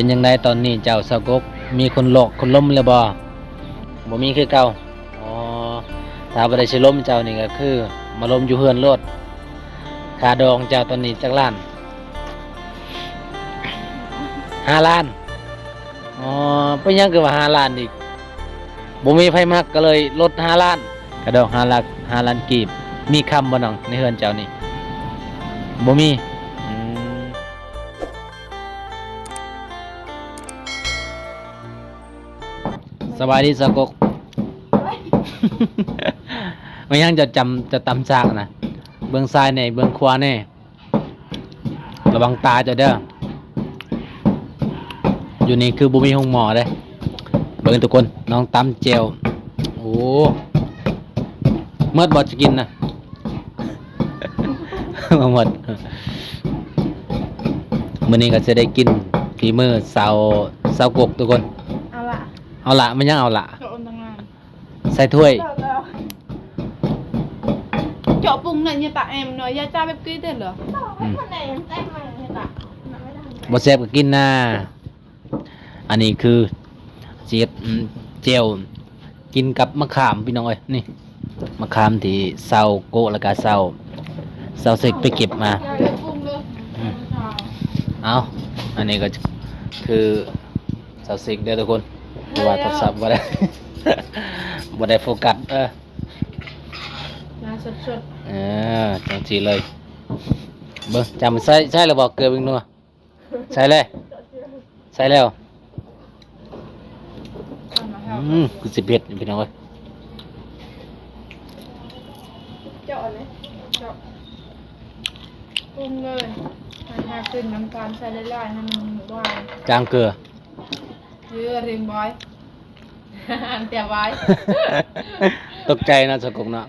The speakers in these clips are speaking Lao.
ປັນຈັ່ງໃດຕອນນີ້ເຈົ້າສາວກົກ ມີຄົນຫຼອກຄົນລົມແລ້ວບໍ່? ບໍ່ມີຄືເກົ່າ. ອໍ ຖ້າບໍ່ໄດ້ຊິລົມເຈົ້ານີ້ກໍຄືມາລົມຢູ່ເຮືອນໂລດ. ຄ່າດອງເຈົ້າຕອນນີ້ຈັກລ້ານ? ຫ້າລ້ານ. ອໍ ເປັນຫຍັງຄືວ່າຫ້າລ້ານອີກ? ບໍ່ມີໃຜມັກກໍເລີຍລົດຫ້າລ້ານ. ກະດອກຫ້າຫຼັກ ຫ້າລ້ານກີບ. ມີຄຳບໍ່ນ້ອງ ໃນເຮືອນເຈົ້ານີ້? ບໍ່ມີ. ອືມ. ສະບາຍດີສາວກົກ. ແມ່ນຫຍັງເຈົ້າຈຳ ເຈົ້າຕຳສາກນະ? ເບິ່ງຊ້າຍແດ່ ເບິ່ງຂວາແດ່. ລະວັງຕາເຈົ້າເດີ. ຢູ່ນີ້ຄືບໍ່ມີໂຮງໝໍເດ້. ເບິ່ງທຸກຄົນ ນ້ອງຕຳແຈ່ວ. ໂອ້ ໝົດບໍ່ຈະກິນນະ? ບໍ່ໝົດ. ມື້ນີ້ກໍຈະໄດ້ກິນຝີມືສາວ ສາວກົກທຸກຄົນ. ເອົາລະ ເອົາລະ ແມ່ນຫຍັງເອົາລະ? ໃສ່ຖ້ວຍ. Cho bún này như tại em nói, ya cha bếp kia tên lửa. ອືມ บ่ແຊບກໍກິນນາ. ອັນນີ້ຄືຊິເຮັດ ອືມ ແຈ່ວກິນກັບມະຂາມພີ່ນ້ອງເອີຍ. ນີ້ ມະຂາມທີ່ສາວໂກະ ແລ້ວກະສາວ ສາວເຊັກໄປເກັບມາ. ອືມ ເອົາ ອັນນີ້ກໍຄືສາວເຊັກເດີທຸກຄົນ. ເພາະວ່າໂທລະສັບບໍ່ໄດ້ ບໍ່ໄດ້ໂຟກັສ. ເອີ ໜ້າສົດໆ. ເອີ ຈັ່ງຊີ້ເລີຍ. ເບິ່ງ ຈຳໃສ່ ໃສ່ແລ້ວບໍ່ ເກືອ ເປັງນົວ? ໃສ່ແລ້ວ ໃສ່ແລ້ວ. ອືມ ຄືຊິເຜັດພີ່ນ້ອງເອີຍ. ເຈາະເລີຍ ເຈາະ ປຸງເລີຍ. ຖ້າກິນນ້ຳຕານໃສ່ຫຼາຍໆ ໃຫ້ມັນຫວານ. ຈາງເກືອ ເອີ ເຣງບອຍ ແຕ່ບອຍ ຕົກໃຈເນາະ ສາວກົກເນາະ.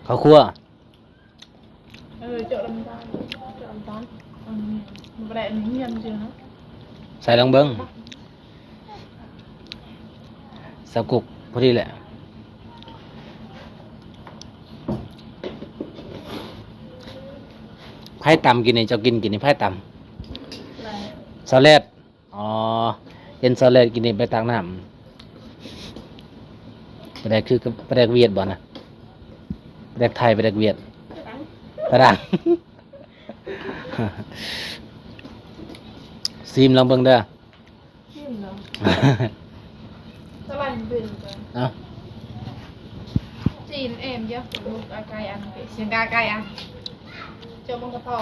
ເຂົ້າຄົວ. ເອີ ເຈາະນ້ຳຕານ ເຈາະນ້ຳຕານ. ອືມ ບໍ່ໄດ້ ອັນນີ້ຮຽນຊື່ນະ. ໃສ່ລອງເບິ່ງ ສາວກົກ ພໍດີແຫຼະ. ໃຜຕຳກິນນີ້? ເຈົ້າກິນ ກິນນີ້ໃຜຕຳ? ສາວແລດ. ອໍ ເຫັນສາວແລດກິນນີ້ໄປຕັກນ້ຳ. ປາແດກຄື ປາແດກຫວຽດບໍ່ນະ? ປາແດກໄທ ປາແດກຫວຽດ? ປາດັງ. ຊີມລອງເບິ່ງເດີ. ຊີມເນາະ. ສະໄລມັນເປັນຈັ່ງໃດ? ເອົ້າ ຈີນເອັມເຢີ ລູກອາໄກ່ອັນ ສຽງກາໄກ່ອັນ ເຈົ້າເບິ່ງກະເພາະ.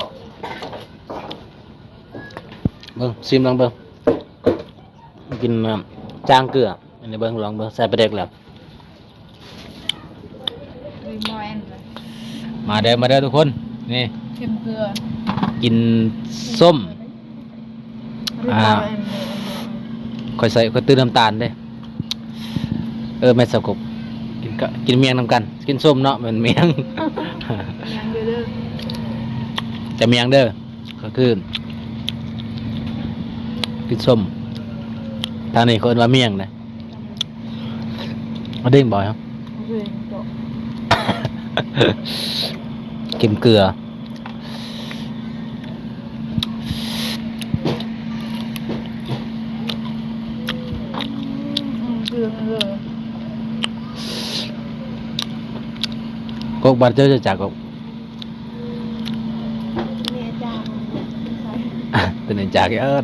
ເບິ່ງ ຊີມລອງເບິ່ງ. ກິນນ້ຳຈາງເກືອ. ອັນນີ້ເບິ່ງ ລອງເບິ່ງ ໃສ່ປາແດກແລ້ວ. ມາເດີ ມາເດີທຸກຄົນ. ນີ້ ເຄັມເກືອ ກິນສົ້ມ. ອ່າ ຂ້ອຍໃສ່ ຂ້ອຍຕື່ມນ້ຳຕານເດ້. ເອີ ແມ່ນສາວກົກ ກິນກະ ກິນໝ້ຽງນຳກັນ. ກິນສົ້ມເນາະ ແມ່ນໝ້ຽງ. ໝ້ຽງເດີ ຈະໝ້ຽງເດີ. ກໍຄືກິນສົ້ມ ທາງນີ້ເຂົາເອີ້ນວ່າໝ້ຽງນະ. ເອົາເດ້ງບໍ່? ໂອເຄ ເຄັມເກືອ. ອືມ ເກືອເລີຍ. ກົກ ບາດເຈີຈາກກົກ. ເປັນຫຍັງຈາກເອີນ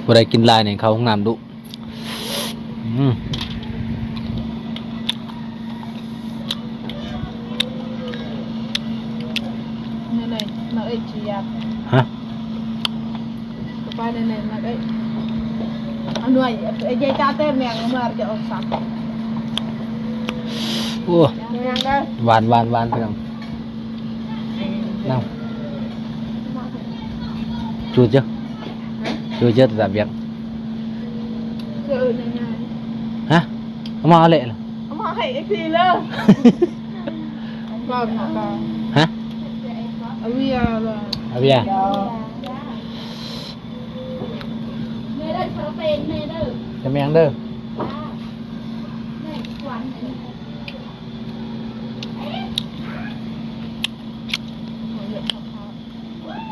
ບໍ່ໄດ້ກິນຫຼາຍນີ້ ເຂົ້າຫ້ອງນ້ຳດຸ. ອືມ ແນວໃດ ນາງເອກຊິຢາກ ຮະ? ກະປາແນວໃດ ນາງເອກ ອາ ໜ່ວຍ ເອກ ຢາຍຕາແຕ່ແມງມາຈະອອກສັກ. ໂອ້ ແມງເດີ ຫວານ ຫວານ ຫວານ ພີ່ນ້ອງ. ນຳ ຈູດເຈີ ຈູດເຈີຕາບຽກ. ເອີ ງ່າຍໆ ຮະ? ເອົາມາເອົາເລະ ເອົາມາໃຫ້ອີກທີເລີຍ. ກ່ອນມາກ່ອນ ຮະ? ອາເວຍ ອາເວຍ. ຈະແມ່ນເດີ. ໂອ້ຍ ເຍອະຄັກ.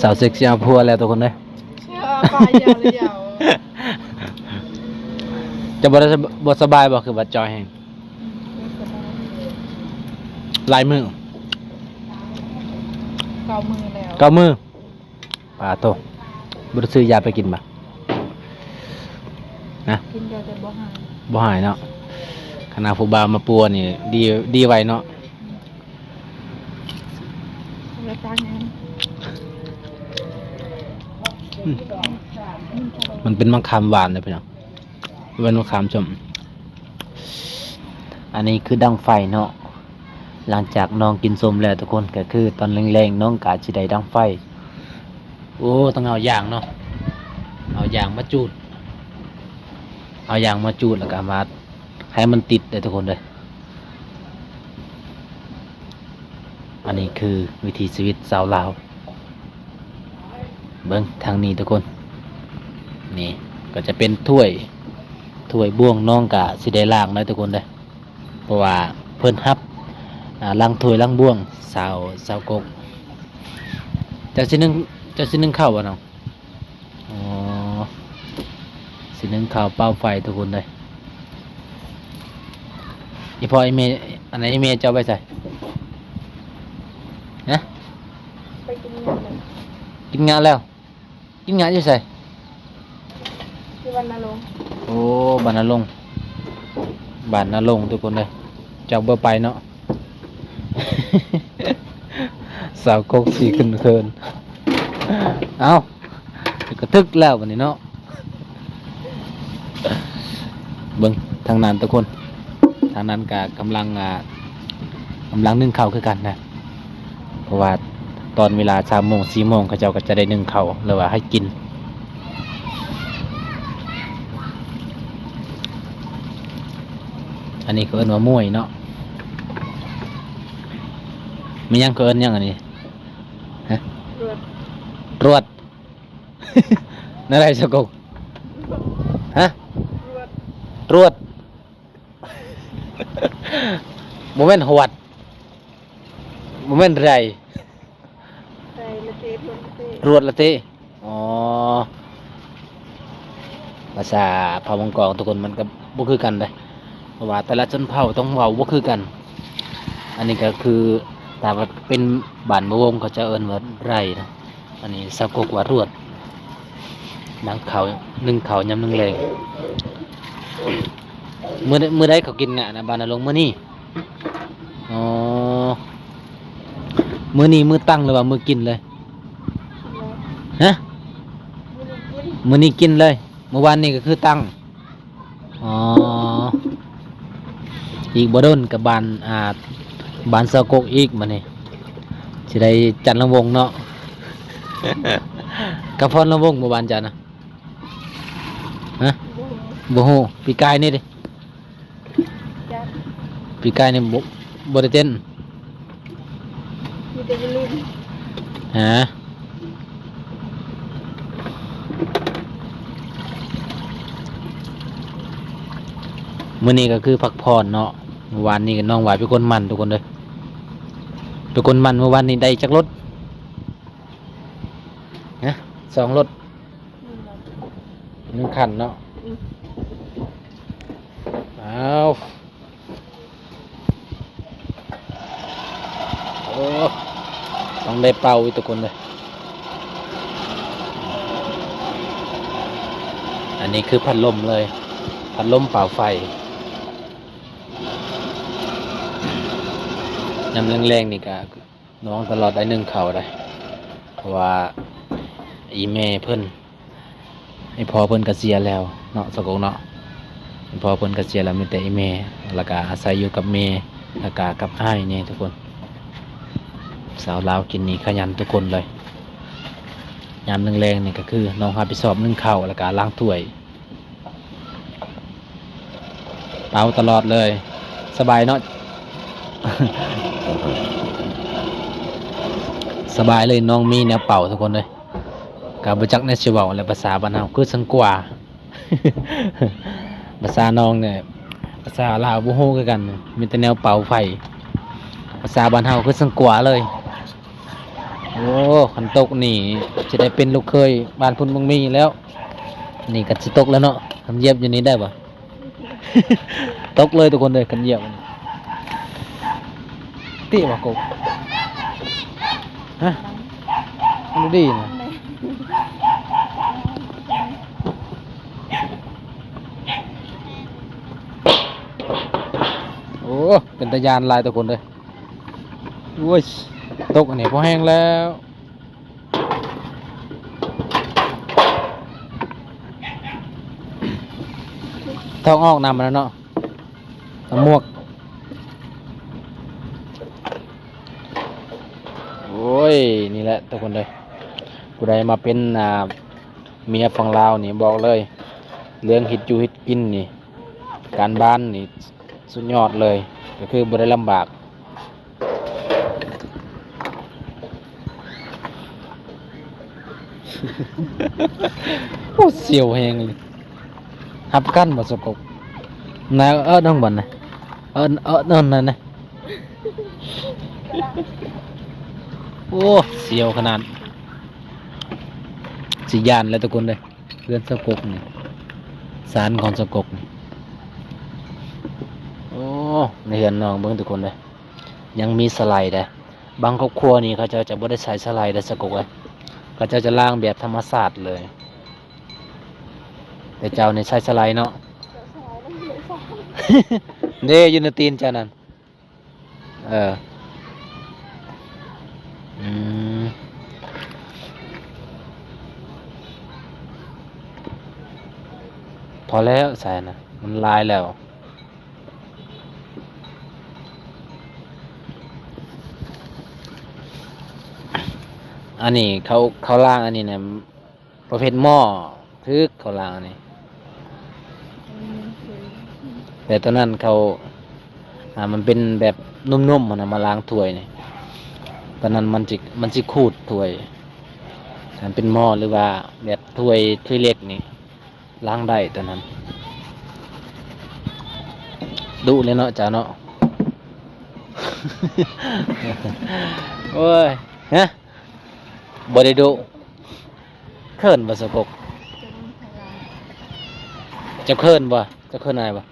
ສາວເຊັກຊິເອົາຜົວແລ້ວທຸກຄົນເດີ. ເຊື່ອໄປຢາວລະຢາວ. ເຈົ້າບໍ່ໄດ້ສະ ບໍ່ສະບາຍບໍ່? ຄືວ່າຈ່ອຍແຮງ. ຫຼາຍມື້. ເກົ້າມື້ແລ້ວ. ເກົ້າມື້. ປາໂທ້ ບໍ່ໄດ້ຊື້ຢາໄປກິນບາດນະ? ກິນແລ້ວແຕ່ບໍ່ຫາຍ. ບໍ່ຫາຍເນາະ. ຂະໜາດຜູ້ບ່າວມາປົວນີ້ ດີ ດີໄວເນາະ. ອືມ ແລ້ວຕາຍແຮງ. ອືມ ມັນເປັນໝາກຂາມຫວານເດ້ພີ່ນ້ອງ. ເປັນມະຂາມສົ້ມ. ອັນນີ້ຄືດັງໄຟເນາະ. ຫຼັງຈາກນ້ອງກິນສົ້ມແລ້ວທຸກຄົນ ກໍຄືຕອນແລງໆ ນ້ອງກໍຊິໄດ້ດັງໄຟ. ໂອ້ ຕ້ອງເອົາຢາງເນາະ. ເອົາຢາງມາຈູດ. ເອົາຢາງມາຈູດ ແລ້ວກໍມາໃຫ້ມັນຕິດເດີທຸກຄົນເດີ. ອັນນີ້ຄືວິຖີຊີວິດຊາວລາວ. ເບິ່ງທາງນີ້ທຸກຄົນ. ນີ້ກໍຈະເປັນຖ້ວຍ ຖ້ວຍບ່ວງ. ນ້ອງກະຊິໄດ້ລ້າງເດີທຸກຄົນເດີ ເພາະວ່າເພິ່ນຮັບ ອາ ລ້າງຖ້ວຍລ້າງບ່ວງ. ສາວ ສາວກົກ. ເຈົ້າຊິໜຶ້ງ ເຈົ້າຊິໜຶ້ງເຂົ້າບໍ່ນ້ອງ? ອໍ ຊິໜຶ້ງເຂົ້າເປົ່າໄຟທຸກຄົນເດີ. ອີພໍ່ ອີແມ່ ອັນນັ້ນ ອີແມ່ເຈົ້າໄປໃສ? ຮະ? ໄປກິນຫຍ້າແລ້ວ. ກິນຫຍ້າແລ້ວ? ກິນຫຍ້າຢູ່ໃສ? ຢູ່ບ້ານນາລົງ. ໂອ້ ບ້ານນາລົງ. ບ້ານນາລົງທຸກຄົນເດີ. ເຈົ້າບໍ່ໄປເນາະ. ສາວກົກຊິຂຶ້ນເຂີນ. ເອົ້າ ກະຖືກແລ້ວບັດນີ້ເນາະ. ເບິ່ງທາງນັ້ນທຸກຄົນ. ທາງນັ້ນກະກຳລັງ ອ່າ ກຳລັງໜຶ້ງເຂົ້າຄືກັນນະ. ເພາະວ່າຕອນເວລາສາມໂມງ ສີ່ໂມງ ເຂົາເຈົ້າກໍຈະໄດ້ໜຶ້ງເຂົ້າ ຫຼືວ່າໃຫ້ກິນ. ອັນນີ້ເຂົາເອີ້ນວ່າໝ້ວຍເນາະ. ແມ່ນຫຍັງ ເຂົາເອີ້ນຫຍັງອັນນີ້? ຮະ? ລວດ. ລວດ. ແນວໃດສາວກົກ? ຮະ? ລວດ. ລວດ. ບໍ່ແມ່ນຫວດ ບໍ່ແມ່ນໄຣ. ໄຣລະເຕ ລວດລະເຕ. ລວດລະເຕ. ອໍ ພາສາເຜົ່າມັງກອງທຸກຄົນ ມັນກໍບໍ່ຄືກັນເດ້ ເພາະວ່າແຕ່ລະຊົນເຜົ່າຕ້ອງເວົ້າບໍ່ຄືກັນ. ອັນນີ້ກໍຄື ຖ້າວ່າເປັນບ້ານບໍ່ວົງ ເຂົາຈະເອີ້ນວ່າໄຣນະ. ອັນນີ້ສາວກົກວ່າລວດ. ໜຶ້ງເຂົ້າ ໜຶ້ງເຂົ້າຍາມແລງໆ. ມື້ໃດ ມື້ໃດເຂົາກິນງະນະ ບ້ານນາລົງ? ມື້ນີ້. ອໍ ມື້ນີ້ມື້ຕັ້ງ ຫຼືວ່າມື້ກິນເລີຍ? ຮະ? ມື້ນີ້ກິນເລີຍ. ມື້ວານນີ້ກໍຄືຕັ້ງ. ອໍ ອີກບໍ່ດົນກໍບ້ານ ອ່າ ບ້ານສາວກົກອີກ. ບັດນີ້ຊິໄດ້ຈັນລຳວົງເນາະ. ກັບພອນລຳວົງບໍ່ ບ້ານເຈົ້ານະ? ຮະ? ບໍ່ຮູ້. ປີກາຍນີ້ເດ? ຈັກ. ປີກາຍນີ້ບໍ່ ບໍ່ໄດ້ເຕັ້ນ. ມີແຕ່ໄວລຸ້ນ. ຮະ? ມື້ນີ້ກໍຄືພັກຜ່ອນເນາະ. ມື້ວານນີ້ກໍນ້ອງຫວາຍໄປກົນມັນທຸກຄົນເດີ. ໄປກົນມັນມື້ວານນີ້ໄດ້ຈັກລົດ? ຮະ? ສອງລົດ. ໜຶ່ງຄັນເນາະ. ອືມ. ອ້າວ ໂອ້ ຕ້ອງໄດ້ເປົ່າອີກທຸກຄົນເດີ. ອັນນີ້ຄືພັດລົມເລີຍ ພັດລົມເປົ່າໄຟ. ຍາມແລງໆນີ້ກະ ນ້ອງຕະຫຼອດໄດ້ໜຶ້ງເຂົ້າໄດ໋ ເພາະວ່າອີ່ແມ່ເພິ່ນ ອີ່ພໍ່ເພິ່ນກະເສຍແລ້ວເນາະ ສາວກົກເນາະ. ອີ່ພໍ່ເພິ່ນກະເສຍແລ້ວ ມີແຕ່ອີ່ແມ່ ແລ້ວກະອາໄສຢູ່ກັບແມ່ ແລ້ວກະກັບອ້າຍແດ່ທຸກຄົນ. ສາວລາວກິນນີ້ຂະຫຍັນທຸກຄົນເລີຍ. ຍາມແລງໆນີ້ກະຄືນ້ອງຮັບຜິດຊອບໜຶ້ງເຂົ້າ ແລ້ວກະລ້າງຖ້ວຍ. ເປົ່າຕະຫຼອດເລີຍ. ສະບາຍເນາະ ສະບາຍເລີຍ. ນ້ອງມີແນວເປົ່າທຸກຄົນເລີຍ. ກະບໍ່ຈັກແນວຊິເວົ້າແຫຼະ ພາສາບ້ານເຮົາຄືສັງກວາ. ພາສານ້ອງນີ້ ພາສາລາວບໍ່ຮູ້ຄືກັນ ມີແຕ່ແນວເປົ່າໄຟ. ພາສາບ້ານເຮົາຄືສັງກວາເລີຍ. ໂອ້ ຄັນຕົກນີ້ຊິໄດ້ເປັນລູກເຂີຍບ້ານພຸ້ນເມືອງມີແລ້ວ. ນີ້ກໍຊິຕົກແລ້ວເນາະ, ຄັນຢຽບຢູ່ນີ້ໄດ້ບໍ່? ຕົກເລີຍທຸກຄົນເອີຍ ຄັນຢຽບ. ຕິບໍ່ກົບ? ຮະ? ມັນບໍ່ດີນະ. ໂອ້ ເປັນຕາຢ້ານຫຼາຍທຸກຄົນເອີຍ. ໂອ້ຍ ຕົກອັນນີ້ພໍແຮງແລ້ວ. ທ້ອງອອກນຳແລ້ວເນາະ ໝວກ. ໂອ້ຍ ນີ້ແຫຼະທຸກຄົນເອີຍ ຜູ້ໃດມາເປັນ ອ່າ ເມຍຝັ່ງລາວນີ້ ບອກເລີຍ ເລື່ອງເຮັດຢູ່ເຮັດກິນນີ້ ການບ້ານນີ້ ສຸດຍອດເລີຍ ກໍຄືບໍ່ໄດ້ລຳບາກ. ໂອ້ ສຽວແຮງເລີຍ. ຮັບປະກັນບໍ່ສະກົກ? ນາເອີ້ນນ້ອງບ່ອນນະ ເອີ້ນ ເອີ້ນນັ້ນນະ. ໂອ້ ສຽວຂະໜາດ ຊິຢ້ານແລ້ວທຸກຄົນເອີຍ. ເຮືອນສະກົກນີ້ ສານຂອງສະກົກນີ້. ໂອ້ ໃນເຮືອນນ້ອງເບິ່ງທຸກຄົນເດີ ຍັງມີສະໄລເດ້. ບາງຄອບຄົວນີ້ເຂົາເຈົ້າຈະບໍ່ໄດ້ໃຊ້ສະໄລເດ້ສະກົກເອີຍ, ເຂົາເຈົ້າຈະລ້າງແບບທຳມະຊາດເລີຍ. ແຕ່ເຈົ້ານີ້ໃຊ້ສະໄລເນາະ. ເດ້ ຢູ່ໃນຕີນເຈົ້ານັ້ນ. ເອີ ອືມ ພໍແລ້ວ ໃສ່ນະ ມັນຫຼາຍແລ້ວ. ອັນນີ້ເຂົາ ເຂົາລ້າງອັນນີ້ນະ ປະເພດໝໍ້ ຖືກເຂົາລ້າງນີ້. ອືມ ແຕ່ຕອນນັ້ນເຂົາ ອ່າ ມັນເປັນແບບນຸ້ມໆຫັ້ນນະ ມາລ້າງຖ້ວຍນີ້. ຕອນນັ້ນມັນຊິ ມັນຊິຂູດຖ້ວຍ ຄັນເປັນໝໍ້ ຫຼືວ່າແບບຖ້ວຍ ຖ້ວຍເລັກນີ້ ລ້າງໄດ້ຕອນນັ້ນ. ດຸເລີຍເນາະ ເຈົ້າເນາະ. ໂອ້ຍ ຮະ? ບໍ່ໄດ້ດຸ. ເຂີນບໍ່ສະກົກ? ເຈົ້າເຂີນບໍ່? ເຈົ້າເຂີນອາຍບໍ່?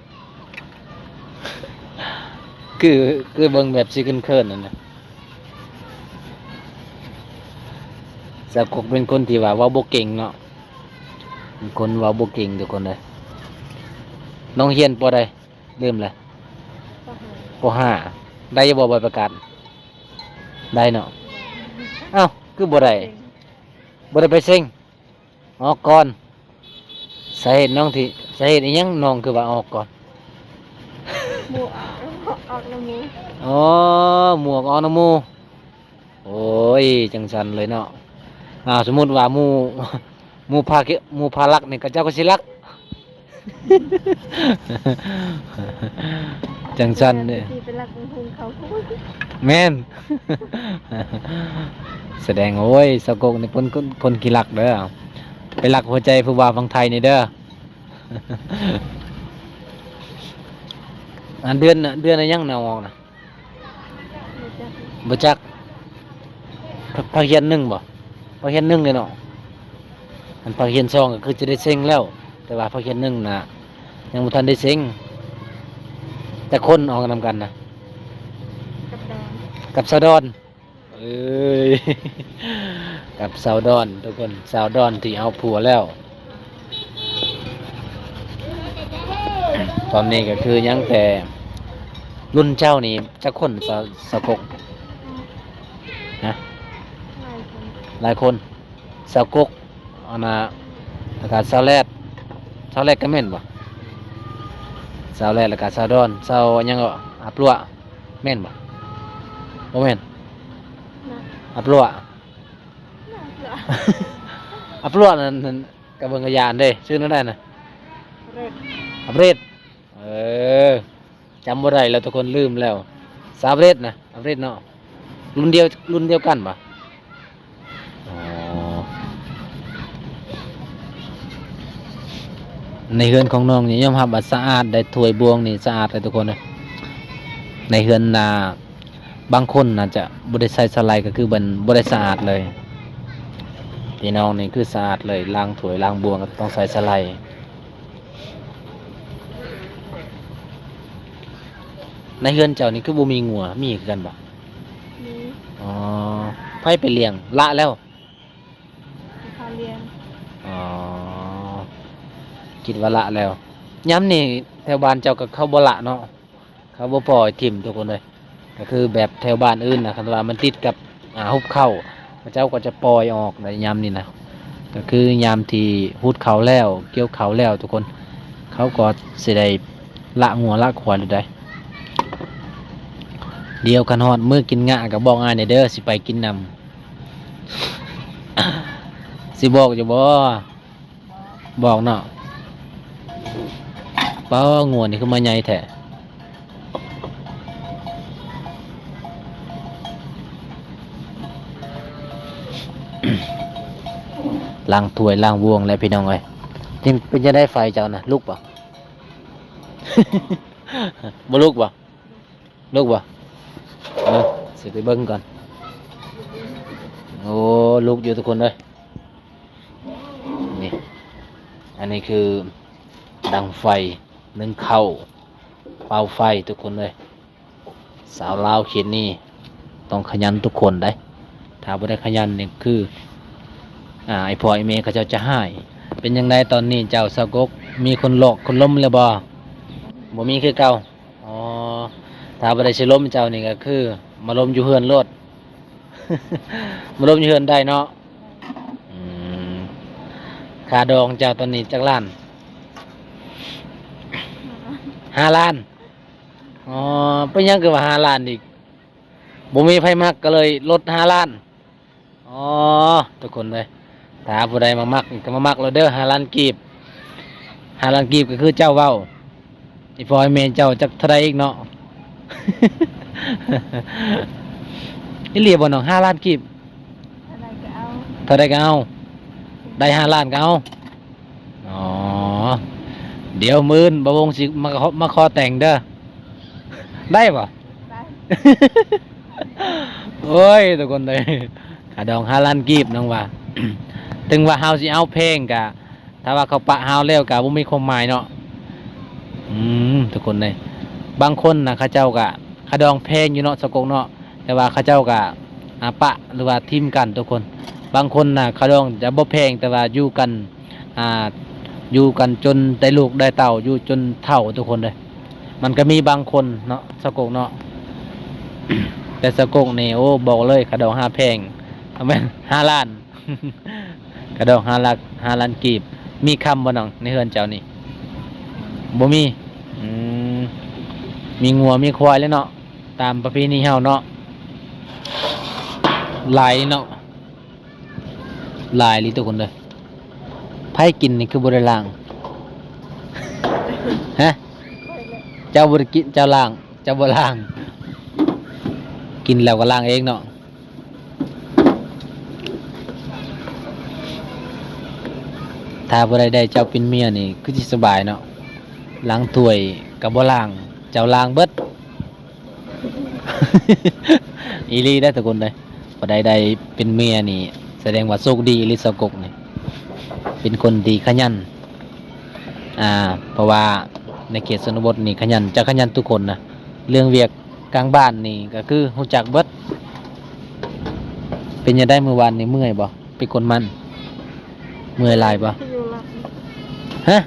ຄື ຄືເບິ່ງແບບຊິເຂີນໆນັ້ນນະ. ສາວກົກເປັນຄົນທີ່ວ່າເວົ້າບໍ່ເກັ່ງເນາະ, ເປັນຄົນເວົ້າບໍ່ເກັ່ງທຸກຄົນເອີຍ. ນ້ອງຮຽນ ປ.ໃດ? ລືມແລ້ວ. ປ.ຫ້າ. ປ.ຫ້າ. ໄດ້ຢູ່ບໍ່ໃບປະກາດ? ໄດ້ເນາະ. ອ້າວ ຄືບໍ່ໄດ້? ບໍ່ໄດ້ໄປເສັງ. ອອກກ່ອນ. ສາເຫດນ້ອງທີ່ ສາເຫດອີ່ຫຍັງນ້ອງຄືວ່າອອກກ່ອນ? ໝວກອອກນຳໝູ່. ອໍ ໝວກອອກນຳໝູ່. ໂອ້ຍ ຈັ່ງຊັ້ນເລີຍເນາະ. ອ່າ ສົມມຸດວ່າໝູ່ ໝູ່ພາ ໝູ່ພາລັກນີ້ ເຂົາເຈົ້າກໍຊິລັກ. ຈັ່ງຊັ້ນເດ້. ຊິໄປລັກເບິ່ງເຂົາ. ແມ່ນ. ສະແດງ ໂອ້ຍ ສາວກົກນີ້ເປັນຄົນ ຄົນຂີ້ລັກເດີ. ໄປລັກຫົວໃຈຜູ້ບ່າວຝັ່ງໄທນີ້ເດີ. ອັນເດືອນ ເດືອນອີ່ຫຍັງນະອອກນະ? ບໍ່ຈັກ. ພາກຮຽນໜຶ່ງບໍ່? ພາກຮຽນໜຶ່ງເດ້ເນາະ. ອັນພາກຮຽນສອງກໍຄືຈະໄດ້ເສັງແລ້ວ, ແຕ່ວ່າພາກຮຽນໜຶ່ງນະ ຍັງບໍ່ທັນໄດ້ເສັງ. ຈັກຄົນອອກນຳກັນນະ? ກັບດອນ ກັບສາວດອນ. ເອີຍ ກັບສາວດອນທຸກຄົນ, ສາວດອນທີ່ເອົາຜົວແລ້ວ. ຕອນນີ້ກໍຄືຍັງແຕ່ ລຸ້ນເຈົ້ານີ້ຈັກຄົນ ສາ ສາກົກ? ຮະ? ຫຼາຍຄົນ ຫຼາຍຄົນ. ສາກົກ ອັນນ່າ ແລ້ວກໍສາວແລດ, ສາວແລດກໍແມ່ນບໍ່? ສາວແລດ ແລ້ວກໍສາວດອນ, ສາວຫຍັງເກາະ? ອາປລັວ ແມ່ນບໍ່? ບໍ່ແມ່ນ. ອາປລັວ ອາປລັວນັ້ນ ກະເບິ່ງກະຍານເດ້ ຊື່ນັ້ນໄດ້ນະ ອາປເຣດ. ເອີ ຈຳບໍ່ໄດ້ແລ້ວທຸກຄົນ ລືມແລ້ວ. ສາວເຣດນະ ອາປເຣດເນາະ. ລຸ້ນດຽວ ລຸ້ນດຽວກັນບໍ່? ອໍ ໃນເຮືອນຂອງນ້ອງນີ້ຍອມຮັບວ່າສະອາດໄດ໋, ຖ້ວຍບ່ວງນີ້ສະອາດໄດ໋ທຸກຄົນເອີຍ. ໃນເຮືອນນາ ບາງຄົນອາດຈະບໍ່ໄດ້ໃສ່ສະໄລ ກໍຄືມັນບໍ່ໄດ້ສະອາດເລີຍ. ທີ່ນອນນີ້ຄືສະອາດເລີຍ, ລ້າງຖ້ວຍລ້າງບ່ວງກໍຕ້ອງໃສ່ສະໄລ. ໃນເຮືອນເຈົ້ານີ້ຄືບໍ່ມີງົວ? ມີຄືກັນບໍ່? ມີ. ອໍ ໃຜໄປລ້ຽງ? ລະແລ້ວ? ເຂົາລ້ຽງ. ອໍ ຄິດວ່າລະແລ້ວ. ຍາມນີ້ແຖວບ້ານເຈົ້າກໍເຂົາບໍ່ລະເນາະ, ເຂົາບໍ່ປ່ອຍຖິ້ມທຸກຄົນເອີຍ. ກໍຄືແບບແຖວບ້ານອື່ນນະ ຄັນວ່າມັນຕິດກັບ ອ່າ ຫຸບເຂົ້າ ເຂົາເຈົ້າກໍຈະປ່ອຍອອກໃນຍາມນີ້ນະ. ກໍຄືຍາມທີ່ຫຸດເຂົ້າແລ້ວ ກ່ຽວເຂົ້າແລ້ວທຸກຄົນ ເຂົາກໍຊິໄດ້ລະງົວລະຄວາຍໂລດໃດ໋. ດຽວຄັນຮອດມື້ກິນງະກໍບອກອ້າຍແດ່ເດີ ຊິໄປກິນນຳ. ຊິບອກຢູ່ບໍ່? ບອກເນາະ. ປ້າ ງົວນີ້ຄືມາໃຫຍ່ແທ້. ລ້າງຖ້ວຍລ້າງບ່ວງແລ້ວພີ່ນ້ອງເອີຍ. ຍັງເປັນຈັ່ງໃດໄຟເຈົ້ານະ ລຸກບໍ່? ບໍ່ລຸກບໍ່? ລຸກບໍ່? ເອີ ຊິໄປເບິ່ງກ່ອນ. ໂອ້ ລຸກຢູ່ທຸກຄົນເອີຍ. ນີ້ ອັນນີ້ຄືດັງໄຟ ໜຶ້ງເຂົ້າ ເປົ່າໄຟທຸກຄົນເອີຍ. ສາວລາວເຂດນີ້ຕ້ອງຂະຫຍັນທຸກຄົນໃດ໋. ຖ້າບໍ່ໄດ້ຂະຫຍັນນີ້ຄື ອ່າ ໄອ້ພໍ່ໄອ້ແມ່ເຂົາເຈົ້າຈະຮ້າຍ. ເປັນຈັ່ງໃດຕອນນີ້ເຈົ້າສາວກົກ ມີຄົນຫຼອກຄົນລົມແລ້ວບໍ່? ບໍ່ມີຄືເກົ່າ. ອໍ ຖ້າບໍ່ໄດ້ຊິລົມເຈົ້ານີ້ກໍຄືມາລົມຢູ່ເຮືອນໂລດ. ມາລົມຢູ່ເຮືອນໄດ້ເນາະ. ອືມ ຄ່າດອງເຈົ້າຕອນນີ້ຈັກລ້ານ? ຫ້າລ້ານ. ອໍ ເປັນຫຍັງຄືວ່າຫ້າລ້ານອີກ? ບໍ່ມີໃຜມັກກໍເລີຍລົດຫ້າລ້ານ. ອໍ ທຸກຄົນເອີຍ ຖ້າຜູ້ໃດມາມັກກໍມາມັກໂລດເດີ ຫ້າລ້ານກີບ. ຫ້າລ້ານກີບກໍຄືເຈົ້າເວົ້າ. ອີ່ພໍ່ອີ່ແມ່ເຈົ້າຈັກເທົ່າໃດອີກເນາະ? ອີ່ຫຼີບໍ່ນ້ອງ? ຫ້າລ້ານກີບ. ເທົ່າໃດກໍເອົາ ເທົ່າໃດກໍເອົາ. ໄດ້ຫ້າລ້ານກໍເອົາ. ອໍ ດຽວມື້ອື່ນບ່າວວົງຊິມາຂໍ ມາຂໍແຕ່ງເດີ ໄດ້ບໍ່? ໄດ້. ໂອ້ຍ ທຸກຄົນເອີຍ ຄ່າດອງຫ້າລ້ານກີບນ້ອງວ່າ. ເຖິງວ່າເຮົາຊິເອົາແພງກະ ຖ້າວ່າເຂົາປະເຮົາແລ້ວກະບໍ່ມີຄວາມໝາຍເນາະ. ອືມ ທຸກຄົນເອີຍ ບາງຄົນນະ ເຂົາເຈົ້າກະຄ່າດອງແພງຢູ່ເນາະ ສາວກົກເນາະ. ແຕ່ວ່າເຂົາເຈົ້າກະ ອາ ປະ ຫຼືວ່າຖິ້ມກັນທຸກຄົນ. ບາງຄົນນະ ຄ່າດອງຈະບໍ່ແພງ ແຕ່ວ່າຢູ່ກັນ ອ່າ ຢູ່ກັນຈົນໄດ້ລູກໄດ້ເຕົ້າ ຢູ່ຈົນເຖົ້າທຸກຄົນເດີ. ມັນກໍມີບາງຄົນເນາະ ສາວກົກເນາະ. ແຕ່ສາວກົກນີ້ ໂອ້ ບອກເລີຍ ຄ່າດອງຫ້າແພງ ປະມານຫ້າລ້ານ. ກະດອກຫ້າຫຼັກ ຫ້າລ້ານກີບ. ມີຄຳບໍ່ນ້ອງ ໃນເຮືອນເຈົ້ານີ້? ບໍ່ມີ. ອືມ ມີງົວມີຄວາຍແຫຼະເນາະ ຕາມປະເພນີເຮົາເນາະ. ຫຼາຍເນາະ ຫຼາຍອີ່ຫຼີທຸກຄົນເດີ. ໃຜກິນນີ້ຄືບໍ່ໄດ້ລ້າງ? ຮະ? ເຈົ້າບໍ່ໄດ້ກິນ ເຈົ້າລ້າງ ເຈົ້າບໍ່ລ້າງ. ກິນແລ້ວກໍລ້າງເອງເນາະ. ຖ້າຜູ້ໃດໄດ້ເຈົ້າເປັນເມຍນີ້ຄືຊິສະບາຍເນາະ ລ້າງຖ້ວຍກໍບໍ່ລ້າງ ເຈົ້າລ້າງເບິດ. ອີ່ຫຼີເດ້ທຸກຄົນເດ້ ຜູ້ໃດໄດ້ເປັນເມຍນີ້ສະແດງວ່າໂຊກດີອີ່ຫຼີ ສາວກົກນີ້ ເປັນຄົນທີ່ຂະຫຍັນ. ອ່າ ເພາະວ່າໃນເຂດຊົນນະບົດນີ້ຂະຫຍັນ ຈະຂະຫຍັນທຸກຄົນນະ ເລື່ອງວຽກກາງບ້ານນີ້ກໍຄືຮູ້ຈັກເບິດ. ເປັນຈັ່ງໃດມື້ວານນີ້ ເມື່ອຍບໍ່ ໄປກົນມັນ? ເມື່ອຍຫຼາຍບໍ່? ຢູ່ລົດ ຮະ?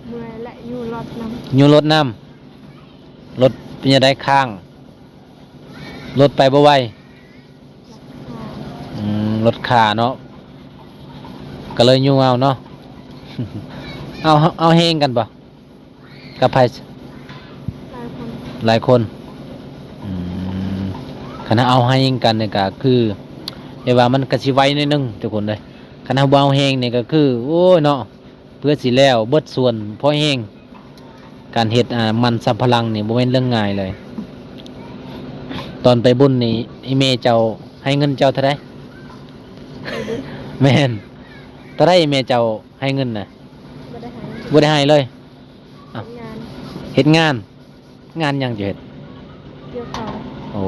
ເມື່ອຍແຫຼະ ຢູ່ລົດນຳ ຢູ່ລົດນຳ. ລົດເປັນຈັ່ງໃດ ຄ້າງ ລົດໄປບໍ່ໄວ? ອືມ ລົດຄາເນາະ ກໍເລີຍຍູ້ເອົາເນາະ. ເອົາ ເອົາແຮງກັນບໍ່ ກັບໃຜ? ຫຼາຍຄົນ ຫຼາຍຄົນ. ອືມ ຄັນເຮົາເອົາແຮງກັນນີ້ກໍຄື ແຕ່ວ່າມັນກໍຊິໄວໜ້ອຍໜຶ່ງທຸກຄົນເອີຍ. ຄັນເຮົາບໍ່ເອົາແຮງນີ້ກໍຄື ໂອ້ຍເນາະ ເພື່ອຊິແລ້ວເບິດສວນພໍແຮງ. ການເຮັດ ອ່າ ມັນສຳປະຫຼັງນີ້ບໍ່ແມ່ນເລື່ອງງ່າຍເລີຍ. ຕອນໄປບຸນນີ້ ອີ່ແມ່ເຈົ້າໃຫ້ເງິນເຈົ້າເທົ່າໃດ? ແມ່ນ ເທົ່າໃດແມ່ເຈົ້າໃຫ້ເງິນນະ? ບໍ່ໄດ້ໃຫ້ ບໍ່ໄດ້ໃຫ້ເລີຍ. ເຮັດງານ ເຮັດງານ ງານຫຍັງເຈົ້າເຮັດ? ກ່ຽວເຂົ້າ. ໂອ້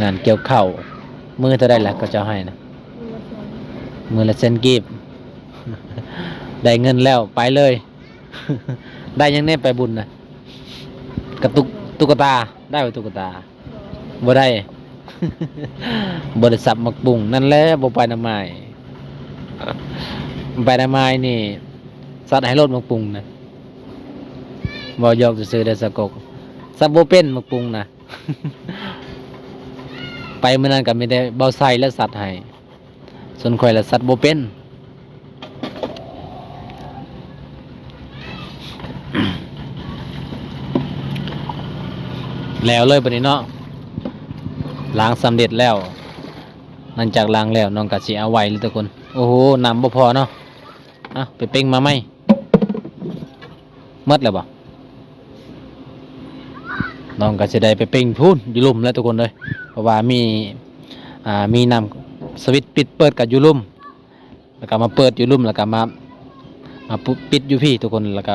ງານກ່ຽວເຂົ້າ ມື້ເທົ່າໃດລະເຂົາເຈົ້າໃຫ້ນະ? ມື້ລະແສນ ມື້ລະແສນກີບ ໄດ້ເງິນແລ້ວໄປເລີຍ. ໄດ້ຫຍັງແດ່ໄປບຸນນະ? ກະຕຸກ ຕຸກກະຕາ ໄດ້ບໍ່ຕຸກກະຕາ? ບໍ່ໄດ້. ບໍ່ໄດ້ສັບໝາກປຸ້ງ ນັ້ນແຫຼະ ບໍ່ໄປນຳອ້າຍ ໄປນຳອ້າຍນີ້ ສັດໃຫ້ໂລດໝາກປຸ້ງນະ. ເວົ້າຢອກຊື່ໆເດີສາກົກ ສັບບໍ່ເປັນໝາກປຸ້ງນະ. ໄປມື້ນັ້ນກໍມີແຕ່ເບົາໄຊແຫຼະສັດໃຫ້ ສ່ວນຂ້ອຍລະສັດບໍ່ເປັນ. ແລ້ວເລີຍບັດນີ້ເນາະ ລ້າງສຳເລັດແລ້ວ. ຫຼັງຈາກລ້າງແລ້ວ ນ້ອງກໍຊິເອົາໄວ້ເລີຍທຸກຄົນ. ໂອ້ໂຫ ນ້ຳບໍ່ພໍເນາະ. ເອົາ ໄປເປັ່ງມາໃໝ່. ໝົດແລ້ວບໍ່? ນ້ອງກໍຊິໄດ້ໄປເປັ່ງພຸ້ນຢູ່ລຸ່ມແລ້ວທຸກຄົນເອີຍ ເພາະວ່າມີ ອ່າ ມີນ້ຳສະວິດປິດເປີດກໍຢູ່ລຸ່ມ ແລ້ວກໍມາເປີດຢູ່ລຸ່ມ ແລ້ວກໍມາ ມາປຸ ປິດຢູ່ພີ້ທຸກຄົນ ແລ້ວກໍ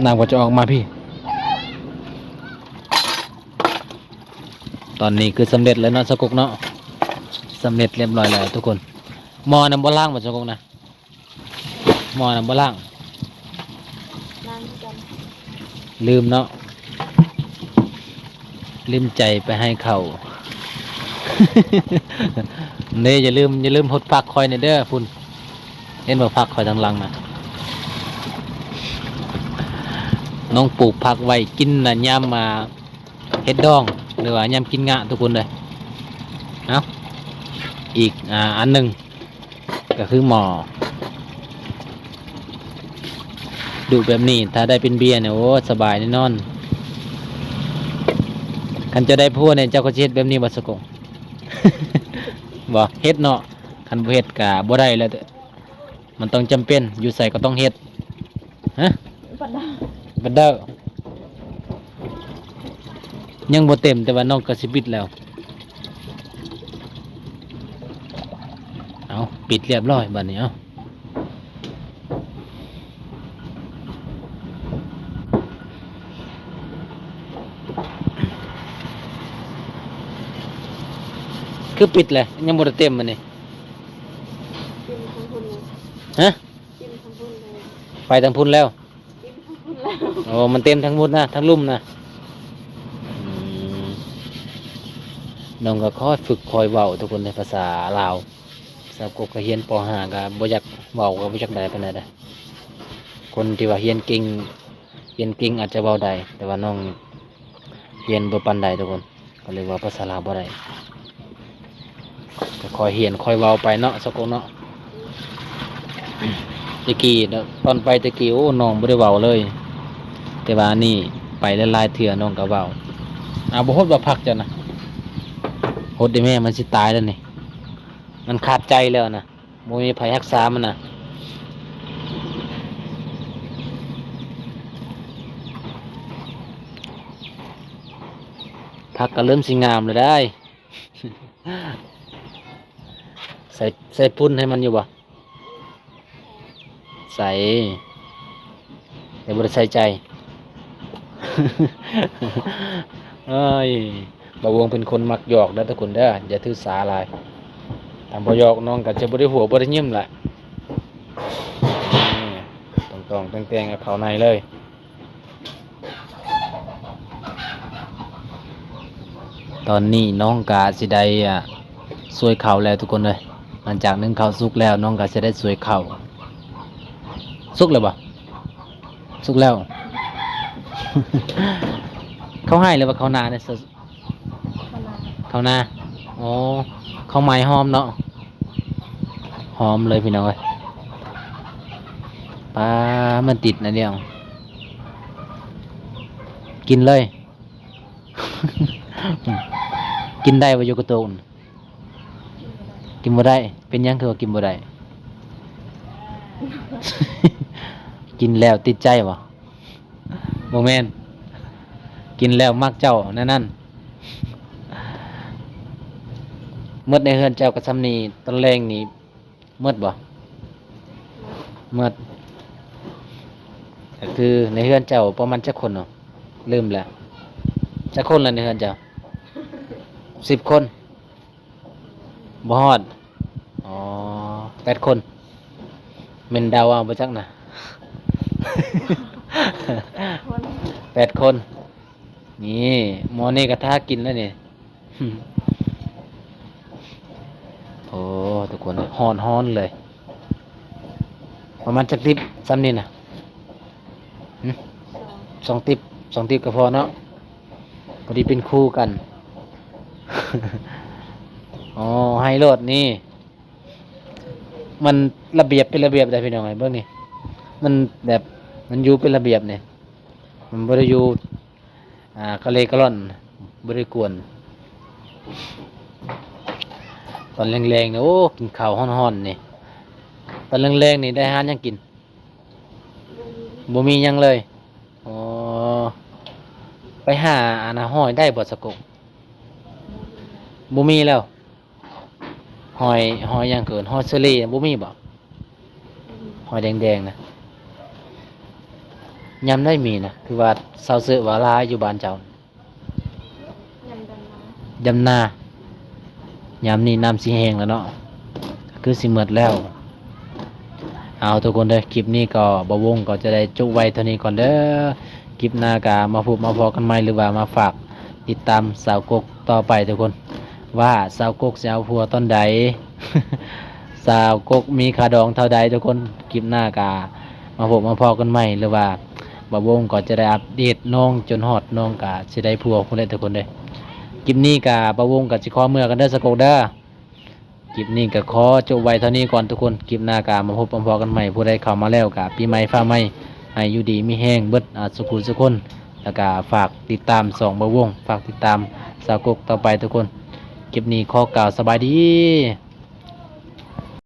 ນ້ຳກໍຈະອອກມາພີ້. ຕອນນີ້ຄືສຳເລັດແລ້ວເນາະສາກົກເນາະ ສຳເລັດລຽບຮ້ອຍແລ້ວທຸກຄົນ. ໝໍ້ນະບໍ່ລ້າງບໍ່ສາກົກນະ? ໝໍ້ນະບໍ່ລ້າງ? ລ້າງຄືກັນ. ລືມເນາະ ລືມໃຈໄປໃຫ້ເຂົາ. ເດ້ ຢ່າລືມ ຢ່າລືມຫົດຜັກຂ້ອຍແດ່ເດີ ພຸ້ນ ເຫັນບໍ່ຜັກຂ້ອຍທາງຫຼັງນະ? ນ້ອງປູກຜັກໄວ້ກິນນະ ຍາມມາເຮັດດອງ ຫຼືວ່າຍາມກິນງະທຸກຄົນເດີ. ເອົາ ອີກ ອ່າ ອັນໜຶ່ງ ກໍຄືໝໍ້. ດຸແບບນີ້ ຖ້າໄດ້ເປັນເບຍນີ້ ໂອ້ ສະບາຍແນ່ນອນ. ຄັນເຈົ້າໄດ້ຜົວນີ້ ເຈົ້າກໍຊິເຮັດແບບນີ້ບໍ່ສາກົກ? ບໍ່ເຮັດເນາະ. ຄັນບໍ່ເຮັດກໍບໍ່ໄດ້ແລ້ວ ມັນຕ້ອງຈຳເປັນ ຢູ່ໃສກໍຕ້ອງເຮັດ. ຮະ? ບັນດາ ບັນດາ ຍັງບໍ່ເຕັມ ແຕ່ວ່ານ້ອງກໍຊິປິດແລ້ວ. ເອົາ ປິດລຽບຮ້ອຍບາດນີ້. ເອົາ ຄືປິດແລ້ວ ຍັງບໍ່ໄດ້ເຕັມບາດນີ້? ຮະ? ໄປທາງພຸ້ນແລ້ວ. ໂອ້ ມັນເຕັມທັງໝົດນະ ທັງລຸ່ມນະ. ອືມ ນ້ອງກໍຄ່ອຍຝຶກຄ່ອຍເວົ້າທຸກຄົນ ໃນພາສາລາວ. ສາກົກກໍຮຽນ ປໍຫ້າ ກໍບໍ່ຢາກເວົ້າ ກໍບໍ່ຢາກໄດ້ປານໃດເດ້. ຄົນທີ່ວ່າຮຽນເກັ່ງ ຮຽນເກັ່ງອາດຈະເວົ້າໄດ້ ແຕ່ວ່ານ້ອງຮຽນບໍ່ປານໃດທຸກຄົນ. ກໍເລີຍເວົ້າພາສາລາວບໍ່ໄດ້ ກໍຄ່ອຍຮຽນຄ່ອຍເວົ້າໄປເນາະ ສາກົກເນາະ. ແຕ່ກີ້ ຕອນໄປແຕ່ກີ້ ໂອ້ ນ້ອງບໍ່ໄດ້ເວົ້າເລີຍ ແຕ່ວ່າອັນນີ້ໄປຫຼາຍໆເທື່ອນ້ອງກໍເວົ້າ. ອາ ບໍ່ຫົດບໍ່ຜັກເຈົ້ານະ? ຫົດເດ້ແມ່ ມັນຊິຕາຍແລ້ວນີ້ ມັນຂາດໃຈແລ້ວນະ. ບໍ່ມີໃຜຮັກສາມັນນະ. ຜັກກໍເລີ່ມຊິງາມແລ້ວໄດ໋. ໃສ່ ໃສ່ຝຸ່ນໃຫ້ມັນຢູ່ບໍ່? ໃສ່ ແຕ່ບໍ່ໄດ້ໃສ່ໃຈ. ເອີຍ ບ່າວວົງເປັນຄົນມັກຫຍອກເດີທຸກຄົນເດີ ຢ່າຖືສາຫຼາຍ. ຖ້າບໍ່ຫຍອກນ້ອງກໍຈະບໍ່ໄດ້ຫົວບໍ່ໄດ້ຍິ້ມລະ. ນີ້ ຕ້ອງໆແຕ່ງໆ ເອົາເຂົ້າໃນເລີຍ. ຕອນນີ້ນ້ອງກະຊິໄດ້ ອາ ສວຍເຂົ້າແລ້ວທຸກຄົນເອີຍ. ຫຼັງຈາກໜຶ້ງເຂົ້າສຸກແລ້ວ ນ້ອງກະຊິໄດ້ສວຍເຂົ້າ. ສຸກແລ້ວບໍ່? ສຸກແລ້ວ. ເຂົ້າໄຮ່ຫຼືວ່າເຂົ້ານາເນຍ? ເຂົ້ານາ. ອໍ ເຂົ້າໄມ້ຫອມເນາະ ຫອມເລີຍພີ່ນ້ອງເອີຍ. ປາ ມັນຕິດອັນດຽວ ກິນເລີຍ. ກິນໄດ້ບໍ່ ໂຍກະໂຕກ? ກິນບໍ່ໄດ້. ເປັນຫຍັງຄືວ່າກິນບໍ່ໄດ້? ກິນແລ້ວຕິດໃຈບໍ່? ບໍ່ແມ່ນ ກິນແລ້ວມັກເຈົ້າແນວນັ້ນ. ໝົດໃນເຮືອນເຈົ້າກໍຊ່ຳນີ້ ຕອນແລງນີ້ໝົດບໍ່? ໝົດ. ກໍຄືໃນເຮືອນເຈົ້າປະມານຈັກຄົນເນາະ? ລືມແລ້ວ. ຈັກຄົນລະໃນເຮືອນເຈົ້າ? ສິບຄົນ ບໍ່ຮອດ. ອໍ ແປດຄົນ ແມ່ນເດົາເອົາບໍ່ຈັກນະ. ຄົນ ແປດຄົນ. ນີ້ ໝໍນີ້ກໍຖ້າກິນແລ້ວນີ້. ໂອ້ ທຸກຄົນ ຮ້ອນໆເລີຍ. ປະມານຈັກຕິບຊ່ຳນີ້ນະ? ຫຶ? ສອງ ສອງຕິບ ສອງຕິບກໍພໍເນາະ ພໍດີເປັນຄູ່ກັນ. ອໍ ໃຫ້ໂລດນີ້ ມັນລະບຽບເປັນລະບຽບໄດ໋ພີ່ນ້ອງເອີຍ. ເບິ່ງນີ້ ມັນແບບ ມັນຢູ່ເປັນລະບຽບນີ້ ມັນບໍ່ໄດ້ຢູ່ ອ່າ ກະເລກະລ່ອນ ບໍ່ໄດ້ກວນ. ຕອນແລງໆນີ້ ໂອ້ ກິນເຂົ້າຮ້ອນໆນີ້. ຕອນແລງໆນີ້ໄດ້ຫາຫຍັງກິນ? ບໍ່ມີຫຍັງເລີຍ. ອໍ ໄປຫາອັນນ່າຫອຍໄດ້ບໍ່ສະກົກ? ບໍ່ມີແລ້ວ. ຫອຍ ຫອຍຫຍັງເອີ້ນ ຫອຍເຊີຣີບໍ່ມີບໍ່? ຫອຍແດງໆນະ ຍາມໃດມີນະ? ຄືວ່າຊາວເຊີວ່າຫຼາຍຢູ່ບ້ານເຈົ້າ. ຍາມດຳນາ ຍາມນີ້ນ້ຳຊິແຫ້ງແລ້ວເນາະ ຄືຊິໝົດແລ້ວ. ເອົາ ທຸກຄົນເດີ ຄລິບນີ້ກໍບ່າວວົງກໍຈະໄດ້ຈົບໄວ້ເທົ່ານີ້ກ່ອນເດີ. ຄລິບໜ້າກໍມາພົບມາພໍ້ກັນໃໝ່ ຫຼືວ່າມາຝາກຕິດຕາມສາວກົກຕໍ່ໄປທຸກຄົນ ວ່າສາວກົກຊິເອົາຜົວຕອນໃດ ສາວກົກມີຄ່າດອງເທົ່າໃດທຸກຄົນ. ຄລິບໜ້າກໍມາພົບມາພໍ້ກັນໃໝ່ ຫຼືວ່າບ່າວວົງກໍຈະໄດ້ອັບເດດນ້ອງຈົນຮອດນ້ອງກໍຊິໄດ້ຜົວພຸ້ນແຫຼະທຸກຄົນເດີ. ຄລິບນີ້ກໍບ່າວວົງກໍຊິຂໍເມືອກ່ອນເດີສາວກົກເດີ. ຄລິບນີ້ກໍຂໍຈົບໄວ້ເທົ່ານີ້ກ່ອນທຸກຄົນ. ຄລິບໜ້າກໍມາພົບມາພໍ້ກັນໃໝ່. ຜູ້ໃດເຂົ້າມາແລ້ວກໍປີໃໝ່ຟ້າໃໝ່ ໃຫ້ຢູ່ດີມີແຮງເບິດ ອາ ສຸຂູສຸຄົນ ແລ້ວກໍຝາກຕິດຕາມຊ່ອງບ່າວວົງ ຝາກຕິດຕາມສາວກົກຕໍ່ໄປທຸກຄົນ. ຄລິບນີ້ຂໍກ່າວສະບາຍດີ.